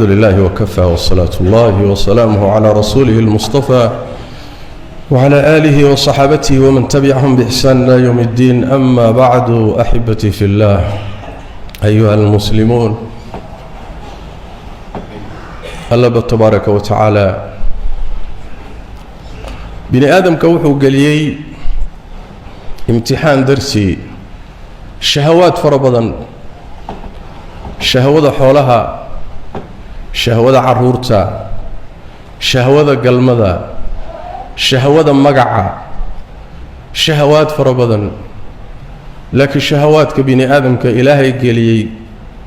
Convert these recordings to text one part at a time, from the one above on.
لله وكفى وصلاة الله وسلامه على رسوله المصطفى وعلى آله وصحابته ومن تبعهم بإحسان إلى يوم الدين. أما بعد، أحبتي في الله، أيها المسلمون، الله تبارك وتعالى bini aadamka wuxuu geliyey imtixaan darsi shahawaad fara badan: shahwada xoolaha, shahwada caruurta, shahwada galmada, shahwada magaca, shahawaad fara badan. Laakiin shahawaadka bini aadamka Ilaahay geliyey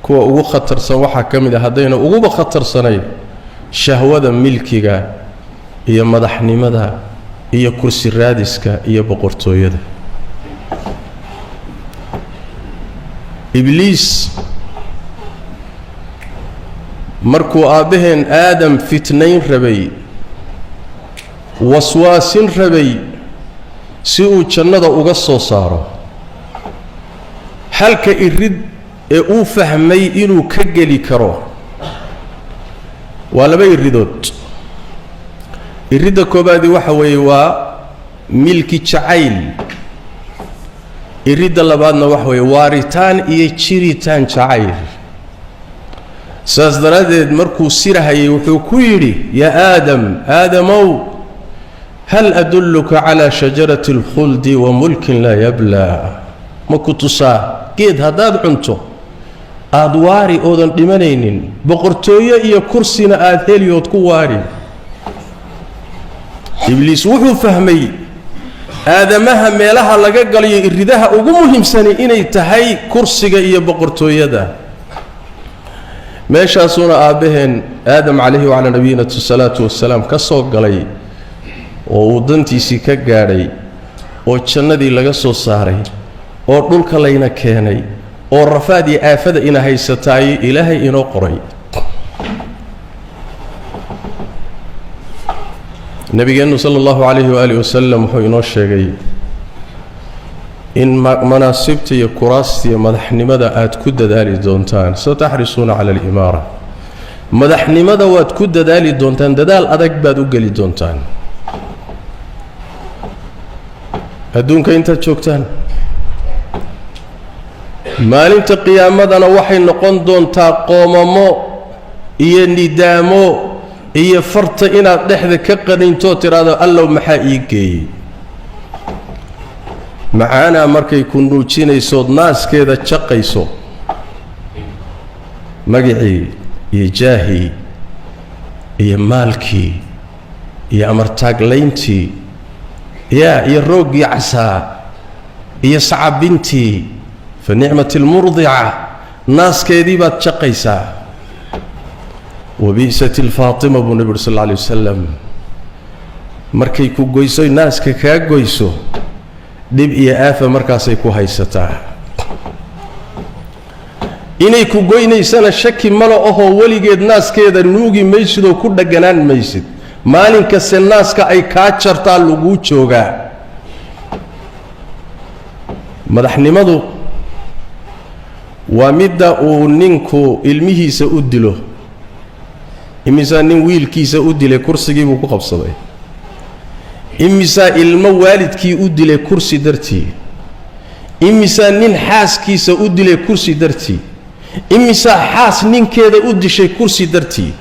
kuwa ugu khatarsan waxaa ka mid a, haddayna uguba khatarsanayn, shahwada milkiga iyo madaxnimada iyo kursi raadiska iyo boqortooyada. Ibliis markuu aabbaheen Aadam fitnayn rabay, waswaasin rabay si uu jannada uga soo saaro, halka irid ee uu fahmay inuu ka geli karo waa laba iridood. Iridda koobaadi waxa weeye waa milki jacayl, iridda labaadna waxa weeye waaritaan iyo jiritaan jacayl. Saas daraaddeed markuu sirahayay wuxuu ku yidhi: "Yaa Aadam, Aadamow, hal adulluka calaa shajarati alkhuldi wa mulkin laa yablaa?" Ma ku tusaa geed haddaad cunto aada waari oodan dhimanaynin, boqortooyo iyo kursina aada heli ood ku waari? Ibliis wuxuu fahmay aadamaha meelaha laga galayo iridaha ugu muhiimsani inay tahay kursiga iyo boqortooyada. Meeshaasuuna aabbaheen Aadam calayhi wacalaa nabiyina salaatu wasalaam ka soo galay oo uu dantiisii ka gaadhay, oo jannadii laga soo saaray, oo dhulka layna keenay, oo rafaad iyo aafada ina haysataay Ilaahay inoo qoray. Nabigeennu sala allahu calayhi waaalih wasalam wuxuu inoo sheegay in manaasibta iyo kuraasta iyo madaxnimada aada ku dadaali doontaan. Sataxrisuuna cala alimaara, madaxnimada waad ku dadaali doontaan, dadaal adag baad u geli doontaan adduunka intaad joogtaan. Maalinta qiyaamadana waxay noqon doontaa qoomamo iyo nidaamo iyo farta inaad dhexda ka qanintoo tidhaahdo: "Allow, maxaa ii geeyey?" Macaanaa markay ku nuujinaysood naaskeeda jaqayso, magicii iyo jaahii iyo maalkii iyo amartaaglayntii yaa iyo rooggii casaa iyo sacabintii, fa nicmat almurdica, naaskeedii baad jaqaysaa. Wabi'sat alfaatima, buu nebi uri sal alla alay wasalam, markay ku goyso, naaska kaa goyso, dhib iyo aafa markaasay ku haysataa. Inay ku goynaysana shaki mala ohoo, weligeed naaskeeda nuugi maysid oo ku dhegganaan maysid. Maalin kaste naaska ay kaa jartaa laguu joogaa. Madaxnimadu waa midda uu ninku ilmihiisa u dilo. Imisaa nin wiilkiisa u dilay kursigii buu ku qabsaday? Imisaa ilmo waalidkii u dilay kursi dartii? Imisaa nin xaaskiisa u dilay kursi dartii? Imisaa xaas ninkeeda u dishay kursi dartii?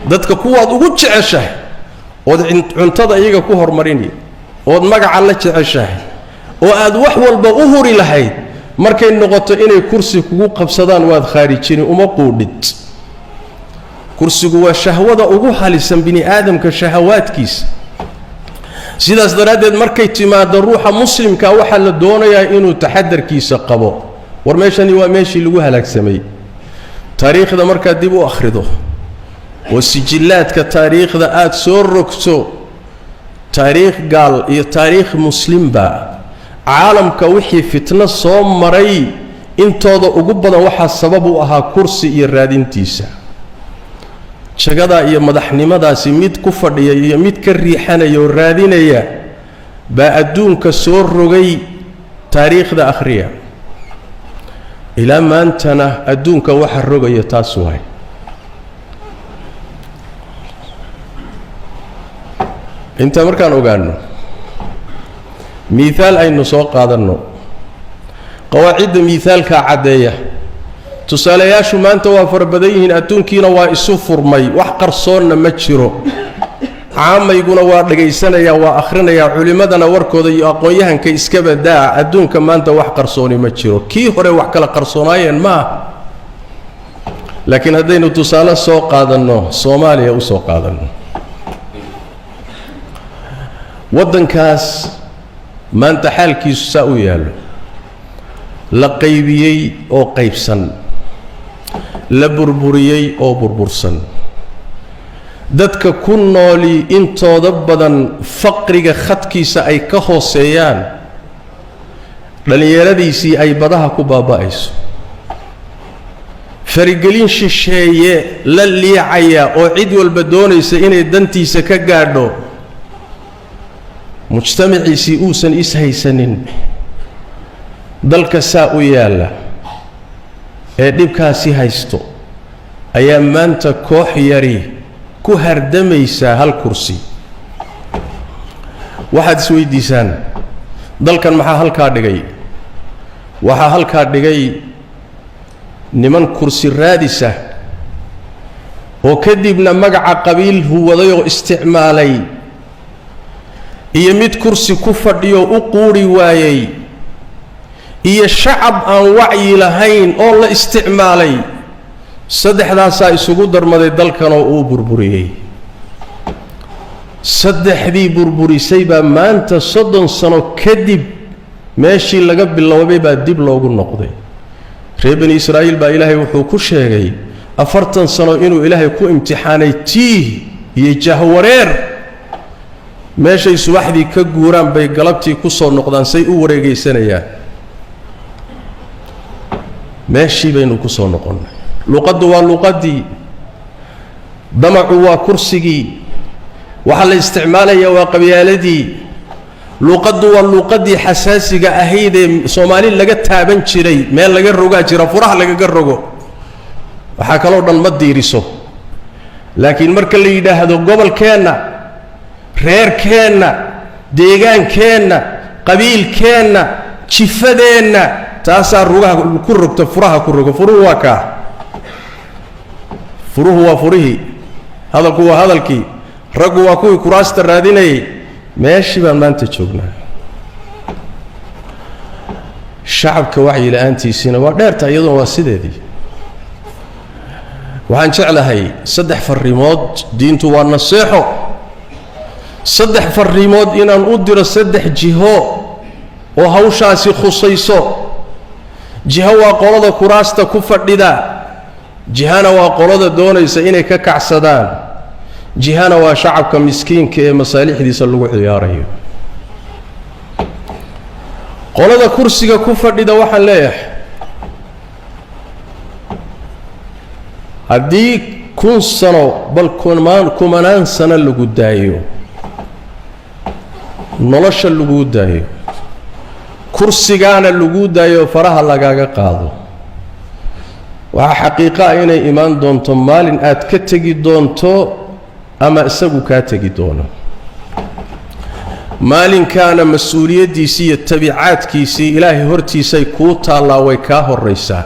Dadka kuwaad ugu jeceshahay ood cuntada iyaga ku hormarini, ood magaca la jeceshahay, oo aad wax walba u huri lahayd, markay noqoto inay kursi kugu qabsadaan waad khaarijini, uma quudhid. Kursigu waa shahwada ugu halisan bini aadamka shahawaadkiisa. Sidaas daraaddeed markay timaaddo ruuxa muslimka waxaa la doonayaa inuu taxadarkiisa qabo. War meeshani waa meeshii lagu halaagsamay. Taariikhda markaad dib u akhrido oo sijillaadka taariikhda aada soo rogto, taariikh gaal iyo taariikh muslimba, caalamka wixii fitno soo maray intooda ugu badan waxaa sabab u ahaa kursi iyo raadintiisa. Jagadaa iyo madaxnimadaasi mid ku fadhiya iyo mid ka riixanaya oo raadinaya baa adduunka soo rogay. Taariikhda akhriya, ilaa maantana adduunka waxa rogaya taas waay. Intaa markaan ogaanno, miihaal aynu soo qaadanno. Qawaacidda miihaalkaa caddeeya. Tusaalayaashu maanta waa fara badan yihiin, adduunkiina waa isu furmay, wax qarsoonna ma jiro. Caamayguna waa dhegaysanayaa, waa akhrinayaa, culimmadana warkooda iyo aqoon-yahanka iska badaa. Adduunka maanta wax qarsooni ma jiro, kii hore wax kala qarsoonaayeen ma aha. Laakiin haddaynu tusaale soo qaadanno, Soomaaliya u soo qaadanno, waddankaas maanta xaalkiisu saa u yaallo, la qaybiyey oo qaybsan, la burburiyey oo burbursan, dadka ku nooli intooda badan faqriga khadkiisa ay ka hooseeyaan, dhallinyaradiisii ay badaha ku baaba'ayso, farigelin shisheeye la liicaya oo cid walba doonaysa inay dantiisa ka gaadho, mujtamaciisii uusan is-haysanin, dalka saa u yaalla ee dhibkaasi haysto ayaa maanta koox yari ku hardamaysaa hal kursi. Waxaad isweydiisaan, dalkan maxaa halkaa dhigay? Waxaa halkaa dhigay niman kursi raadisa oo kadibna magaca qabiil huwaday oo isticmaalay, iyo mid kursi ku fadhiyo u quuri waayey, iyo shacab aan wacyi lahayn oo la isticmaalay. Saddexdaasaa isugu darmaday dalkanoo uu burburiyey. Saddexdii burburisay baa maanta 30 sano kadib meeshii laga biloobay baa dib loogu noqday. Reer Bani Israa'iil baa Ilaahay wuxuu ku sheegay 40 sano inuu Ilaahay ku imtixaanay tiih iyo jahwareer. Meeshay subaxdii ka guuraan bay galabtii ku soo noqdaan, say u wareegaysanayaan. Meeshii baynu ku soo noqonnay. Luqaddu waa luqaddii, damacu waa kursigii, waxaa la isticmaalayaa waa qabyaaladii. Luqaddu waa luqaddii xasaasiga ahaydee Soomaali laga taaban jiray, meel laga rogaa jira, furaha lagaga rogo. Waxaa kaloo dhan ma diiriso, laakiin marka la yidhaahdo gobolkeenna, reerkeenna, deegaankeenna, qabiilkeenna, jifadeenna, taasaa rugaha ku rogta, furaha ku rogo. Furuhu waa kaa, furuhu waa furihii, hadalku waa hadalkii, raggu waa kuwii kuraasta raadinayay. Meeshii baan maanta joognaa. Shacabka wacyi la-aantiisiina waa dheerta, iyaduna waa sideedii. Waxaan jeclahay 3 farriimood, diintu waa naseexo, 3 farriimood inaan u diro 3 jiho oo hawshaasi khusayso. Jiho waa qolada kuraasta ku fadhida, jihana waa qolada doonaysa inay ka kacsadaan, jihana waa shacabka miskiinka ee masaalixdiisa lagu ciyaarayo. Qolada kursiga ku fadhida waxaan leeyahay, haddii 1000 sano bal kumanaan sano lagu daayo, nolosha laguu daayo, kursigaana laguu daayo, faraha lagaaga qaado, waxaa xaqiiqo ah inay imaan doonto maalin aad ka tegi doonto ama isagu kaa tegi doono. Maalinkaana mas-uuliyaddiisii iyo tabiicaadkiisii Ilaahay hortiisay kuu taallaa, way kaa horraysaa.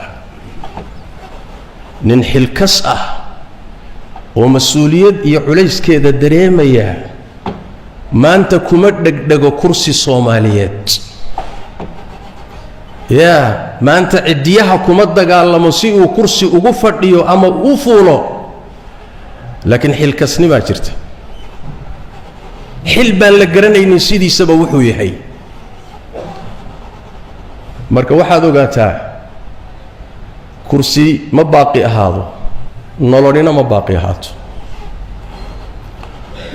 Nin xilkas ah oo mas-uuliyad iyo culayskeeda dareemaya maanta kuma dhegdhego kursi Soomaaliyeed. Yaa maanta ciddiyaha kuma dagaalamo si uu kursi ugu fadhiyo ama u fuulo, laakiin xilkasnimaa jirta. Xil baan la garanaynin sidiisaba wuxuu yahay. Marka waxaad ogaataa, kursi ma baaqi ahaado, nololina ma baaqi ahaato.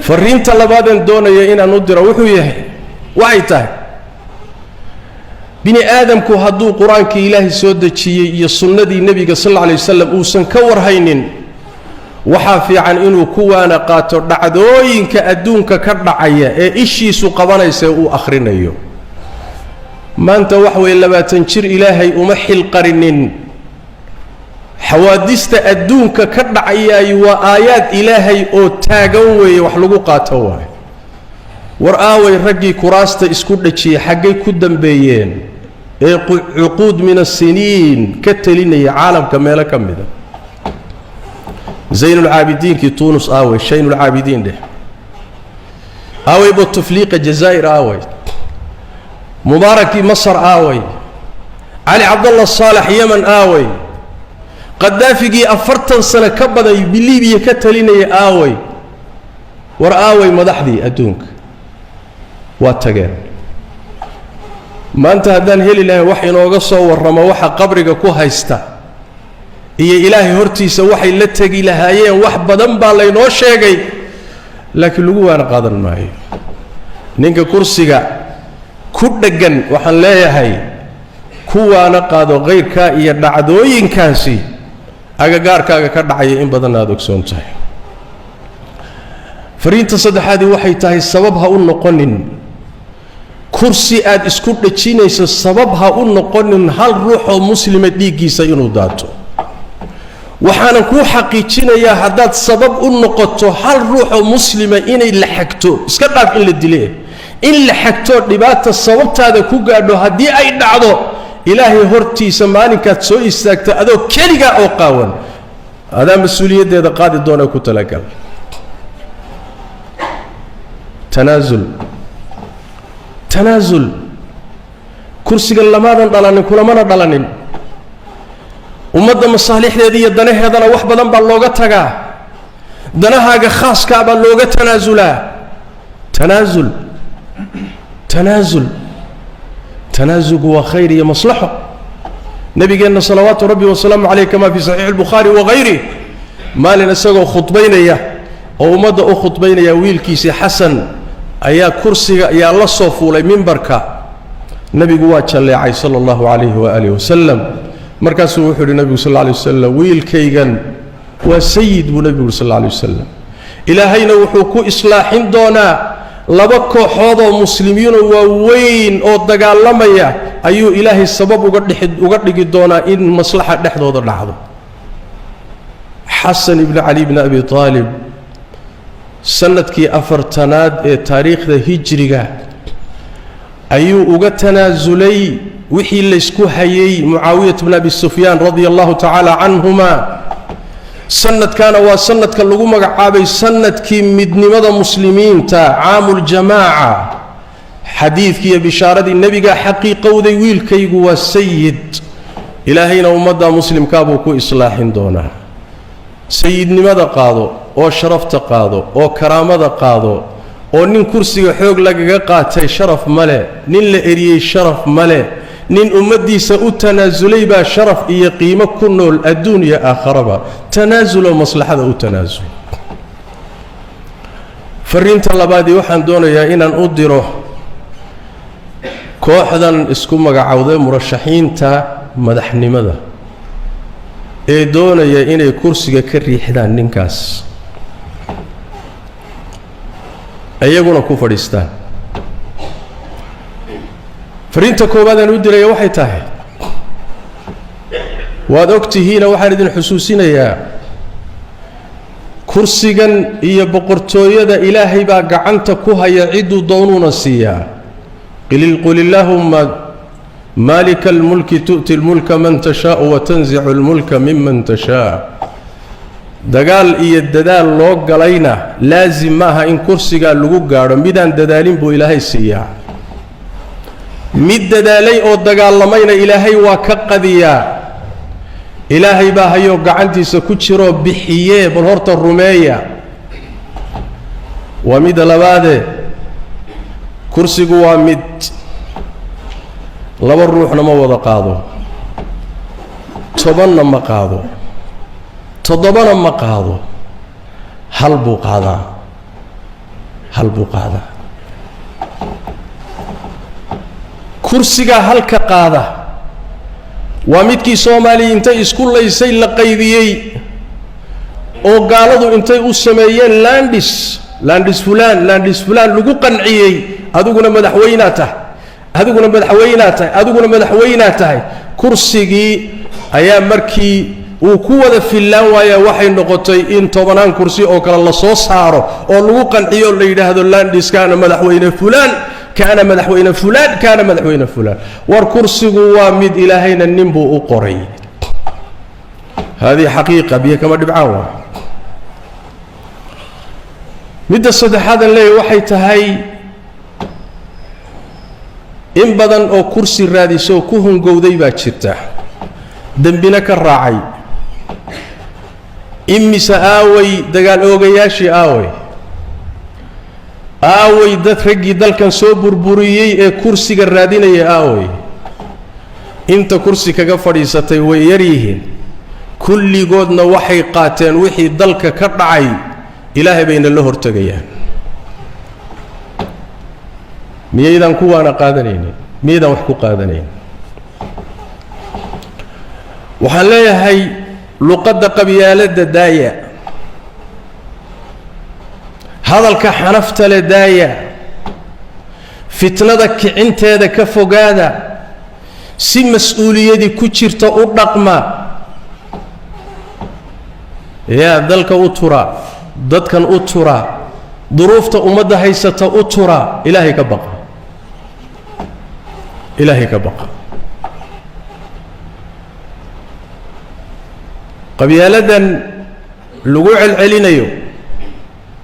Fariinta labaadeen doonaya inaan u diro wuxuu yahay, waxay tahay, bini aadamku hadduu qur-aankii Ilaahay soo dejiyey iyo sunnadii nebiga sal alla alay wasalam uusan ka warhaynin, waxaa fiican inuu kuwaana qaato dhacdooyinka adduunka ka dhacaya ee ishiisu qabanaysa uu akhrinayo. Maanta wax weeye 20 jir Ilaahay uma xilqarinin. Xawaadista adduunka ka dhacayaay waa aayaad Ilaahay oo taagan weeye, wax lagu qaato waayo. War aaway raggii kuraasta isku dhajiyey, xaggay ku dambeeyeen ee cuquud min asiniin ka telinaya caalamka meelo ka mida? Zaynulcaabidiinkii Tuunus aaway, Shaynulcaabidiin dheh aaway, Bouteflika Jazaa'ir aaway, Mubaarakii Masar aaway, Cali Cabdallah Saalax Yemen aaway, Qadaafigii 40 sano ka badan Libiya ka talinaya aaway. War aaway madaxdii adduunka? Waa tageen. Maanta haddaan heli lahayn wax inooga soo warramo waxa qabriga ku haysta iyo Ilaahay hortiisa waxay la tegi lahaayeen, wax badan baa laynoo sheegay, laakiin lagu waana qaadan maayo. Ninka kursiga ku dheggan waxaan leeyahay, kuwaana qaado kayrkaa iyo dhacdooyinkaasi agagaarkaaga ka dhacaya in badanna aada ogsoon tahay. Fariinta saddexaadii waxay tahay, sabab ha u noqonin kursi aad isku dhejinayso, sabab ha u noqonin hal ruuxoo muslima dhiiggiisa inuu daato. Waxaanan kuu xaqiijinayaa, haddaad sabab u noqoto hal ruuxoo muslima inay la xagto, iska dhaaf in la dile, in la xagtoo dhibaata sababtaada ku gaadho, haddii ay dhacdo, Ilaahay hortiisa maalinkaad soo istaagta adoo keligaa oo qaawan, adaa mas-uuliyaddeeda qaadi doona, ku talagal. Tanaasul, tanaasul. Kursigan lamaadan dhalanin, kulamana dhalanin. Ummadda masaalixdeeda iyo danaheedana wax badan baa looga tagaa, danahaaga khaaskaa baa looga tanaasulaa. Tanaasul, tanaasul. Tanaasulku waa khayr iyo maslaxo. Nabigeenna salawaatu rabbi wasalaamu caleyh, kama fii saxiixi albukhaari wahayrih, maalin isagoo khudbaynaya oo ummadda u khudbaynaya, wiilkiisii Xasan ayaa kursiga ayaa la soo fuulay mimbarka. Nebigu waa jalleecay sala allahu calayhi waaalih wasalam. Markaasuu wuxuu yidhi nebigu sal alla alay wasalam, "Wiilkaygan waa sayid," buu nebigu yuri sal alla alay wasalam. "Ilaahayna wuxuu ku islaaxin doonaa laba kooxoodoo muslimiinoo waaweyn oo dagaalamaya ayuu Ilaahay sabab uga dhigi doonaa in maslaxa dhexdooda dhacdo." Xasan ibni Cali bni Abi Aalib sanadkii 40aad ee taariikhda hijriga ayuu uga tanaasulay wixii laysku hayay Mucaawiyat bn Abi Sufyaan radia allahu tacaala canhuma. Sanadkaana waa sanadka lagu magacaabay sanadkii midnimada muslimiinta, caamuljamaaca. Xadiidkii iyo bishaaradii nebigaa xaqiiqowday: wiilkaygu waa sayid, Ilaahayna ummadda muslimkaa buu ku islaaxin doonaa. Sayidnimada qaado oo sharafta qaado oo karaamada qaado, oo nin kursiga xoog lagaga qaatay sharaf male, nin la eriyey sharaf male, nin ummaddiisa u tanaasulay baa sharaf iyo qiimo ku nool adduun iyo aakharaba. Tanaasuloo maslaxada u tanaasul. Fariinta labaadii waxaan doonayaa inaan u diro kooxdan isku magacowday murashaxiinta madaxnimada ee doonaya inay kursiga ka riixdaan ninkaas, iyaguna ku fadhiistaan. Fariinta koowaad aan u diraya waxay tahay, waad og tihiina, waxaan idin xusuusinayaa, kursigan iyo boqortooyada Ilaahay baa gacanta ku haya, cidduu doonuuna siiyaa. Qul illaahumma maalika almulki tu'ti lmulka man tashaau watanzicu lmulka miman tashaa. Dagaal iyo dadaal loo galayna laasim maaha in kursigaa lagu gaadho. Midaan dadaalin buu Ilaahay siiyaa, mid dadaalay oo dagaalamayna Ilaahay waa ka qadiyaa. Ilaahay baa hayoo gacantiisa ku jiroo bixiyee, bal horta rumeeya. Waa midda labaadee, kursigu waa mid, laba ruuxna ma wada qaado, 10na ma qaado, 7na ma qaado, hal buu qaadaa, hal buu qaadaa. Kursigaa halka qaada waa midkii Soomaaliya intay isku laysay la qaybiyey, oo gaaladu intay u sameeyeen landis, landis fulaan, landis fulaan lagu qanciyey: adiguna madaxweynaa tahay, adiguna madaxweynaa tahay, adiguna madaxweynaa tahay. Kursigii ayaa markii Uu ku wada fillaan waayaa. Waxay noqotay in tobanaan kursi oo kale la soo saaro oo lagu qanciyo, la yidhaahdo landis kaana madaxweyne fulaan, kaana madaxweyne fulaan, kaana madaxweyne fulaan. War kursigu waa mid, Ilaahayna nin buu u qoray. Haadihi xaqiiqa, biyo kama dhibcaan. Waa midda saddexaadan leeyahy. Waxay tahay in badan oo kursi raadisoo ku hungowday baa jirta, dembina ka raacay. Imise aaway dagaal oogayaashii? Aaway, aaway dad raggii dalkan soo burburiyey ee kursiga raadinaya? Aaway? Inta kursi kaga fadhiisatay way yar yihiin. Kulligoodna waxay qaateen wixii dalka ka dhacay, Ilaahay bayna la hortegayaan. Miyaydaan kuwaana qaadanaynin? Miyaydaan wax ku qaadanaynin? Waxaan leeyahay, luqadda qabyaaladda daaya, hadalka xanafta le daaya, fitnada kicinteeda ka fogaada, si mas-uuliyadii ku jirta u dhaqma. Yaa dalka u tura, dadkan u tura, duruufta ummadda haysata u tura. Ilaahay ka baqa, Ilaahay ka baqa. Qabyaaladan lagu celcelinayo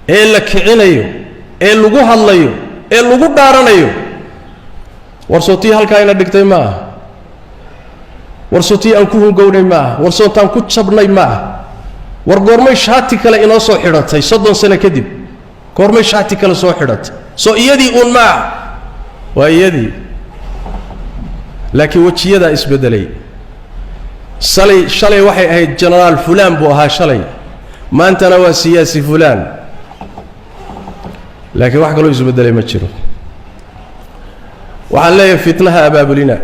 ee la kicinayo ee lagu hadlayo ee lagu dhaaranayo, war sootii halkaa ina dhigtay ma aha? War sootii aan ku hungownay ma aha? War sootaan ku jabnay ma aha? War goormay shaati kale inoo soo xidhatay? 30 sano kadib goormay shaati kale soo xidhatay? Soo iyadii uun ma aha? Waa iyadii, laakiin wejiyadaa isbeddelay. Salay shalay waxay ahayd genaraal fulaan buu ahaa shalay, maantana waa siyaasi fulaan, laakiin wax kaloo isbeddelay ma jiro. Waxaan leeyahay, fitnaha abaabulina,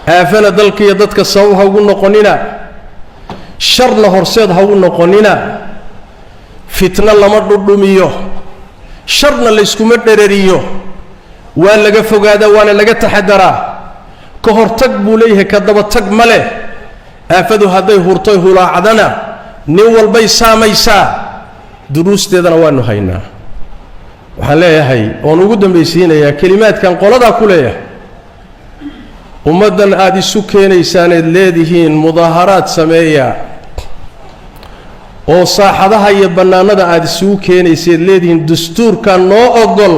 aafana dalka iyo dadka sabab ha ugu noqonina, sharna horseed ha u noqonina. Fitno lama dhudhumiyo, sharna layskuma dherariyo. Waa laga fogaadaa, waana laga taxadaraa. Ka hortag buu leeyahay, ka dabatag ma leh. Aafadu hadday hurtoy hulaacdana, nin walbay saamaysaa, duruusteedana waanu haynaa. Waxaan leeyahay oon ugu dambaysiinayaa kelimaadkan qoladaa ku leeyahay: ummaddan aada isu keenaysaaneed leedihiin mudaaharaad sameeya, oo saaxadaha iyo bannaanada aada isugu keenayseed leedihiin dastuurka noo ogol,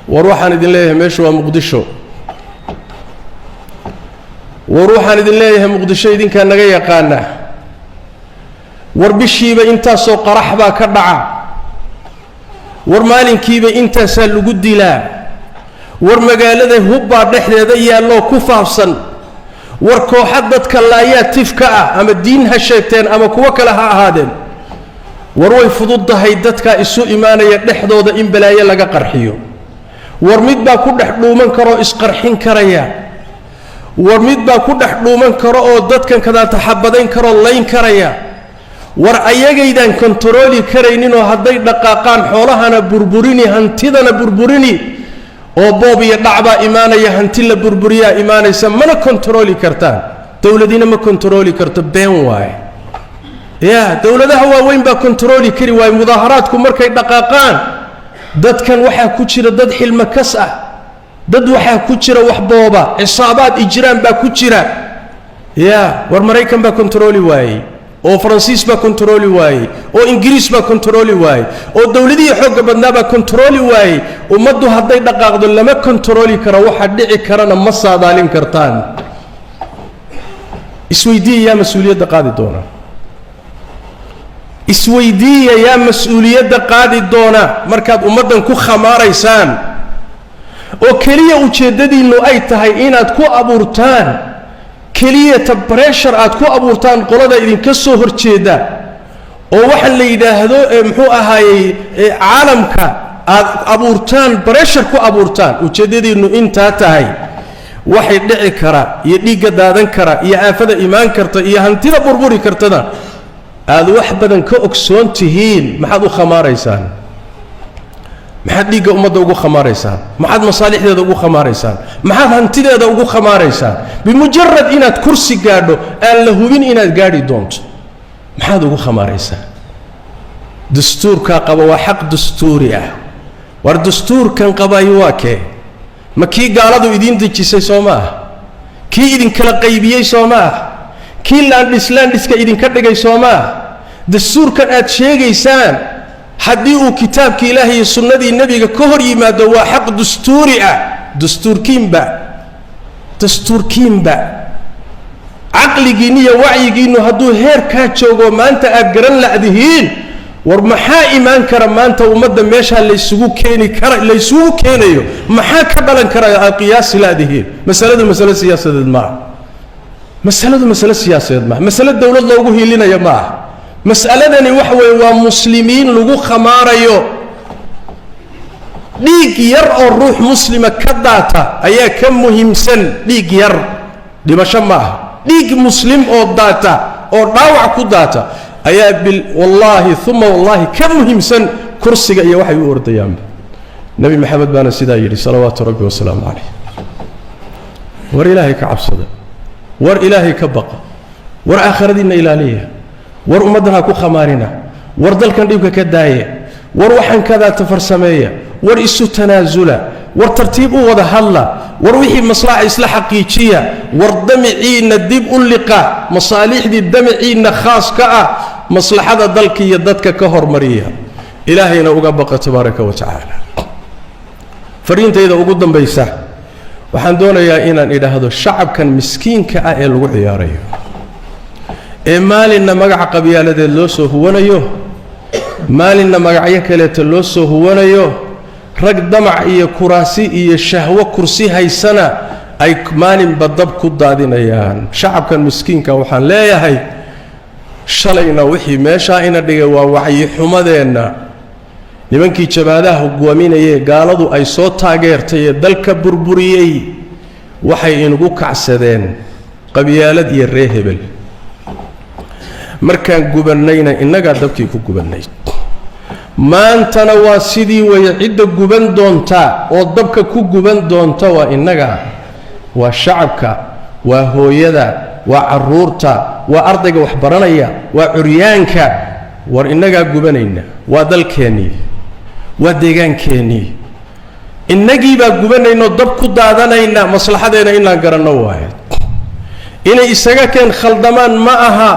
war waxaan idin leeyahay, meeshu waa Muqdisho. War waxaan idin leeyahay, Muqdisho idinkaa naga yaqaana. War bishiiba intaasoo qarax baa ka dhaca, war maalinkiiba intaasaa lagu dilaa, war magaalada hubbaa dhexdeeda yaalloo ku faafsan, war kooxa dadka laayaa tifka ah, ama diin ha sheegteen ama kuwo kale ha ahaadeen. War way fududdahay dadkaa isu imaanaya dhexdooda in balaayo laga qarxiyo. War mid baa ku dhex dhuuman karoo isqarxin karaya. War mid baa ku dhex dhuuman karo oo dadkan kadaata xabadayn karoo layn karaya. War ayagaydaan kontarooli karayninoo hadday dhaqaaqaan xoolahana burburini, hantidana burburini, oo boob iyo dhacbaa imaanaya, hanti la burburiyaa imaanaysa. Mana kontarooli kartaan, dowladina ma kontarooli karto. Been waaye. Ya dowladaha waaweyn baa kontarooli kari waaye mudaaharaadku markay dhaqaaqaan. Dadkan waxaa ku jira dad xilmo kas ah, dad waxaa ku jira wax booba, cisaabaad ijraan baa ku jira. Ya war Maraykan baa kontarooli waayey, oo Faransiis baa kontarooli waayey, oo Ingiriis baa kontarooli waayey, oo dowladihii xoogga badnaa baa kontarooli waayey. Ummaddu hadday dhaqaaqdo lama kontarooli karo, waxa dhici karana ma saadaalin kartaan. Isweydiiya yaa mas-uuliyadda qaadi doona? Isweydiiya yaa mas-uuliyadda qaadi doona markaad ummaddan ku khamaaraysaan oo keliya ujeeddadiinnu ay tahay inaad ku abuurtaan keliyata pressure, aad ku abuurtaan qolada idinka soo horjeeda, oo waxaan la yidhaahdo muxuu ahaayey caalamka aad abuurtaan pressure ku abuurtaan, ujeeddadiinnu intaa tahay, waxay dhici kara iyo dhiigga daadan kara iyo aafada imaan karta iyo hantida burburi kartana aad wax badan ka ogsoon tihiin, maxaad u khamaaraysaan? Maxaad dhiigga ummadda ugu khamaaraysaan? Maxaad masaalixdeeda ugu khamaaraysaan? Maxaad hantideeda ugu khamaaraysaan? Bimujarad inaad kursi gaadho aan la hubin inaad gaadhi doonto, maxaad ugu khamaaraysaan? Dastuurkaa qaba, waa xaq dastuuri ah. War dastuurkan qabaayo waa kee? Ma kii gaaladu idiin dejisay soo ma ah? Kii idinkala qaybiyey soo ma ah? Kii laandhis laandhiska idinka dhigay soo ma ah? Dastuurkan aad sheegaysaan haddii uu kitaabka Ilaahay iyo sunnadii Nebiga ka hor yimaado, waa xaq dastuuri ah. Dastuurkiinba, dastuurkiinba, caqligiinni iyo wacyigiinnu hadduu heerkaa joogo maanta aad garan la'dihiin, war maxaa imaan kara maanta? Ummadda meeshaa laysugu keeni kara, laysugu keenayo, maxaa ka dhalan kara aad qiyaasi la'dihiin? Masaladu masalo siyaasadeed maaha. Masaladu masalo siyaasadeed maaha. Masalo dowlad loogu hiilinaya ma aha. Mas'aladani waxa weeye waa muslimiin lagu khamaarayo. Dhiig yar oo ruux muslima ka daata ayaa ka muhiimsan. Dhiig yar, dhimasho ma aha, dhiig muslim oo daata oo dhaawac ku daata ayaa bil wallaahi uma wallaahi ka muhiimsan kursiga iyo waxay u ordayaanba. Nebi Maxamed baana sidaa yidhi, salawaatu Rabbi wasalaamu calayh. War Ilaahay ka cabsada, war Ilaahay ka baqa, war aakhiradiinna ilaaliya, war ummaddan ha ku khamaarina, war dalkan dhibka ka daaya, war waxaan kadaata farsameeya, war isu tanaasula, war tartiib u wada hadla, war wixii maslaxa isla xaqiijiya, war damiciinna dib u liqa, masaalixdii damiciinna khaas ka ah maslaxada dalka iyo dadka ka hormariya, Ilaahayna uga baqa tabaaraka wa tacaala. Fariintayda ugu dambaysa waxaan doonayaa inaan idhaahdo shacabkan miskiinka ah ee lagu ciyaarayo, ee maalinna magaca qabyaaladeed loo soo huwanayo, maalinna magacyo kaleeta loo soo huwanayo, rag damac iyo kuraasi iyo shahwo kursi haysana ay maalinba dab ku daadinayaan. Shacabkan miskiinka waxaan leeyahay, shalayna wixii meeshaa ina dhigay waa wacyi xumadeenna. Nimankii jabaadaha hogaaminayee gaaladu ay soo taageertay ee dalka burburiyey waxay inagu kacsadeen qabyaalad iyo ree hebel. Markaan gubannayna innagaa dabkii ku gubannay. Maantana waa sidii weeye. Cidda guban doonta oo dabka ku guban doonta waa innaga, waa shacabka, waa hooyada, waa carruurta, waa ardayga wax baranaya, waa curyaanka. War innagaa gubanayna. Waa dalkeennii, waa deegaankeennii. Innagii baa gubanaynoo dab ku daadanayna. Maslaxadeena inaan garanno waaye. Inay isaga keen khaldamaan ma aha.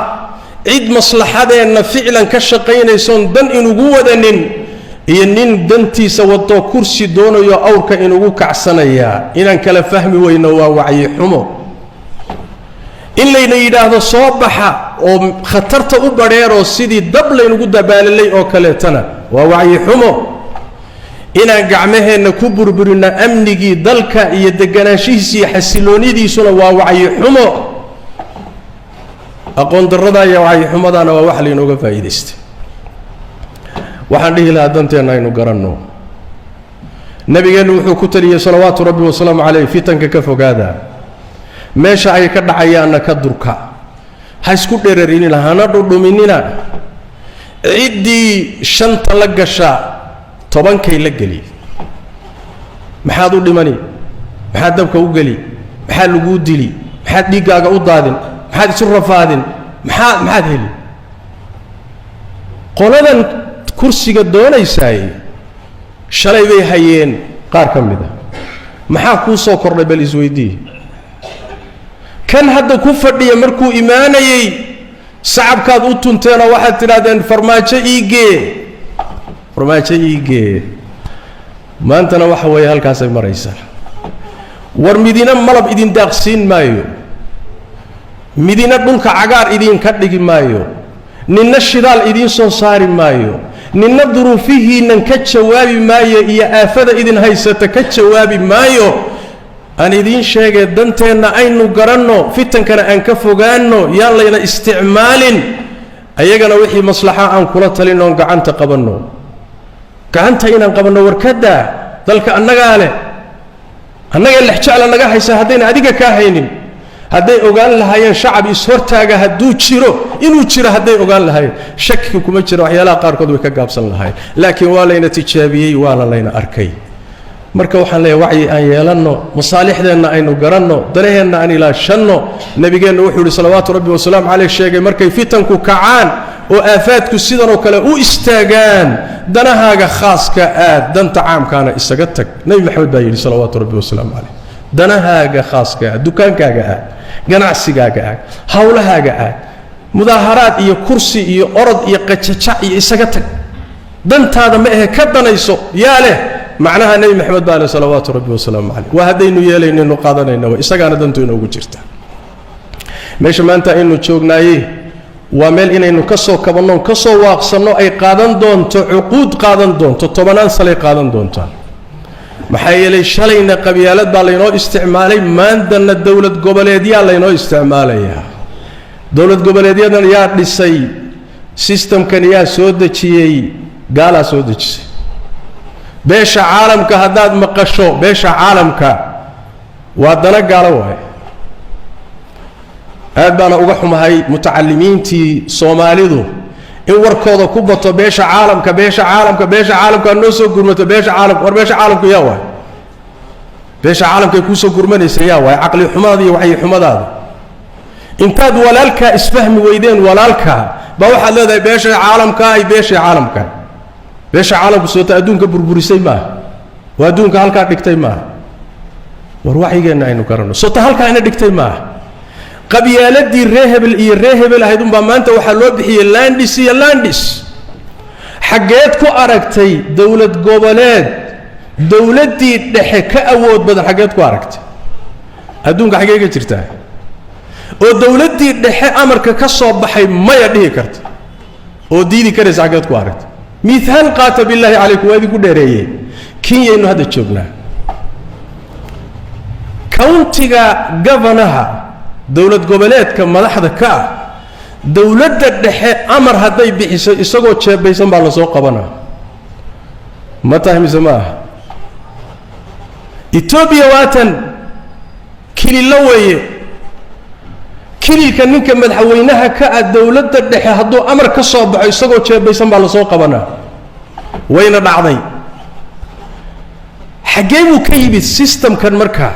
Cid maslaxadeenna ficlan ka shaqaynaysoon dan inugu wadanin iyo nin dantiisa wadoo kursi doonayo awrka inugu kacsanayaa, inaan kala fahmi weyno waa wacyi xumo. In layna yidhaahdo soo baxa oo khatarta u badheeroo sidii dab laynugu dabaalalay oo kaleetana waa wacyi xumo. Inaan gacmaheenna ku burburino amnigii dalka iyo deganaanshihiisa iyo xasiloonidiisuna waa wacyi xumo. Aqoon darrada iyo wacyi xumadaana waa wax laynooga faa'iidaystay. Waxaan dhihi lahaa, danteenna aynu garanno. Nabigeennu wuxuu ku taliyey, salawaatu Rabbi wasalaamu caleyh, fitanka ka fogaada, meesha ay ka dhacayaanna ka durka, ha isku dherarinina, hana dhudhuminina. Ciddii shanta la gasha tobankay la geli. Maxaad u dhimani? Maxaad dabka u geli? Maxaa laguu dili? Maxaad dhiiggaaga u daadin? Maxaad isu rafaadin? Maxaad heli? Qoladan kursiga doonaysaay shalay bay hayeen qaar ka mid a. Maxaa kuu soo kordhay? Bal isweydii. Kan hadda ku fadhiya markuu imaanayey sacabkaad u tunteenoo waxaad tidhahdeen, "Farmaajo iigee, Farmaajo iigee." Maantana waxa weeye halkaasay maraysaa. War midina malab idin daaqsiin maayo, midina dhulka cagaar idinka dhigi maayo, ninna shidaal idiin soo saari maayo, ninna duruufihiinnan ka jawaabi maayo iyo aafada idin haysata ka jawaabi maayo. Aan idiin sheegee, danteenna aynu garanno, fitankana aan ka fogaanno, yaan layna isticmaalin. Ayagana wixii maslaxa aan kula talin oon gacanta qabanno, gacanta inaan qabanno. Warkadaa dalka annagaa leh, annagaa lexjecla naga haysa. Haddayna adiga kaa haynin, Hadday ogaan lahaayeen shacab ishortaaga hadduu jiro, inuu jiro hadday ogaan lahaayeen, shaki kuma jiro waxyaalaha qaarkood way ka gaabsan lahaayeen. Laakiin waa layna tijaabiyey, waana layna arkay. Marka waxaan leeyahay, wacyi aan yeelanno, masaalixdeenna aynu garanno, danaheenna aan ilaashanno. Nabigeenna wuxuu yidhi salawaatu rabbi wasalaamu caleyh, sheegay markay fitanku kacaan oo aafaadku sidanoo kale u istaagaan, danahaaga khaaska aad, danta caamkaana isaga tag. Nebi Maxamed baa yidhi salawaatu rabbi wasalaamu caleyh, danahaaga khaaska aad, dukaankaaga aad, ganacsigaaga aad, howlahaaga aad, mudaaharaad iyo kursi iyo orod iyo qajajac iyo isaga tag, dantaada ma ahe, ka danayso. Yaa leh macnaha? Nebi Maxamed baa leh salawaatu rabbi wasalaamu caleyh. Waa haddaynu yeelaynaynu qaadanayna, way isagaana dantu inoogu jirta. Meesha maanta aynu joognaaye waa meel inaynu ka soo kabanno, ka soo waaqsanno ay qaadan doonto cuquud, qaadan doonto tobanaan salay qaadan doontaa. Maxaa yeelay shalayna qabyaalad baa laynoo isticmaalay, maantana dowlad goboleedyaa laynoo isticmaalayaa. Dowlad goboleedyadan yaa dhisay? Sistamkan yaa soo dejiyey? Gaalaa soo dejisay. Beesha caalamka haddaad maqasho, beesha caalamka waa dana gaalo waaye. Aad baana uga xumahay mutacalimiintii Soomaalidu in warkooda ku bato beesha caalamka, beesha caalamka, beesha caalamka noo soo gurmato, beesha caalamka. War beesha caalamku yaa waay? Beesha caalamkay kuusoo gurmanaysa yaa waay? Caqli xumadaada iyo wacyi xumadaada intaad walaalkaa isfahmi weydeen, walaalkaa baa waxaad leedahay beesha caalamka ay, beesha caalamka. Beesha caalamku soota adduunka burburisay maaha, waa adduunka halkaa dhigtay maaha. War wacyigeenna aynu garanno, soota halkaa ina dhigtay maaha. Qabyaaladii ree hebel iyo ree hebel ahayd unbaa maanta waxaa loo bixiyey landis iyo landis. Xaggeed ku aragtay dowlad goboleed dowladdii dhexe ka awood badan? Xaggeed ku aragtay adduunka? Xaggee ka jirtaa oo dowladdii dhexe amarka ka soo baxay maya dhihi karta oo diidi karaysa? Xaggeed ku aragtay? Mihaal qaata, billaahi calaykum, waa idinku dheereeyey. Kenyaynu hadda joognaa. County-ga governor-ha, dowlad goboleedka madaxda ka ah, dowladda dhexe amar hadday bixiso, isagoo jeebaysan baa lasoo qabanaa. Ma tahay mise ma aha? Etoobiya waatan kililo weeye. Kililka ninka madaxweynaha ka ah, dowladda dhexe hadduu amar ka soo baxo, isagoo jeebaysan baa lasoo qabanaa. Wayna dhacday. Xaggee buu ka yimid systemkan? Markaa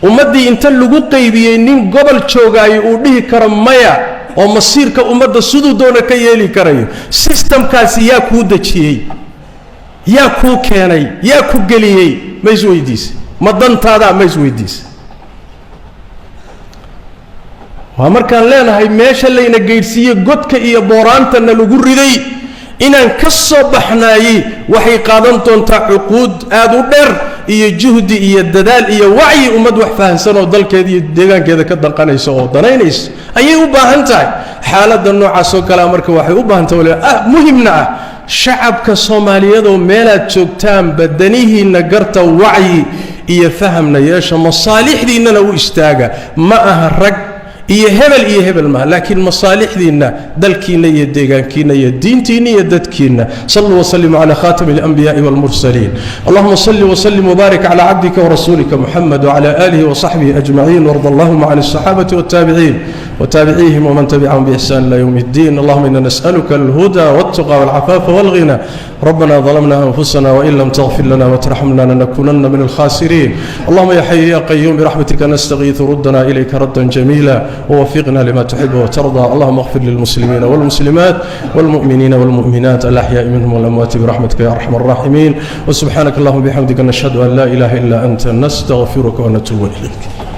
ummaddii inta lagu qaybiyey, nin gobol joogaayo uu dhihi karo maya oo masiirka ummadda siduu doona ka yeeli karayo, systemkaasi yaa kuu dejiyey? Yaa kuu keenay? Yaa ku geliyey? Ma isweydiise? Ma dantaadaa? Ma isweydiise? Waa markaan leenahay meesha layna geydhsiiyey, godka iyo booraantana lagu riday, inaan ka soo baxnaayey waxay qaadan doontaa cuquud aada u dheer iyo juhdi iyo dadaal iyo wacyi. Ummad wax fahansan oo dalkeeda iyo deegaankeeda ka danqanaysa oo danaynaysa ayay u baahan tahay. Xaaladda noocaas oo kalea marka waxay u baahan tahay waliba muhimna ah, shacabka Soomaaliyeedoo meelaad joogtaanba danihiinna garta, wacyi iyo fahamna yeesha, masaalixdiinnana u istaaga. Ma aha rag iyo hebel iyo hebel maaha, laakiin masaalixdiinna, dalkiinna iyo deegaankiinna iyo diintiinna iyo dadkiinna. Saluu wasalimuu cala khatami alanbiyaءi walmursaliin. Allahuma salli wasalim wbaarik cala cabdika warasuulika Muxamed wcala aalihi wasaxbihi ajmaciin, warda allahuma can الصaxaabati wاltaabiciin وتابعيهم ومن تبعهم بإحسان إلى يوم الدين. اللهم إنا نسألك الهدى والتقى والعفاف والغنى. ربنا ظلمنا أنفسنا وإن لم تغفر لنا وترحمنا لنكونن من الخاسرين. اللهم يا حي يا قيوم، برحمتك نستغيث، ردنا إليك ردا جميلا ووفقنا لما تحب وترضى. اللهم اغفر للمسلمين والمسلمات والمؤمنين والمؤمنات، الأحياء منهم والأموات، برحمتك يا أرحم الراحمين. وسبحانك اللهم بحمدك، نشهد أن لا إله إلا أنت، نستغفرك ونتوب إليك.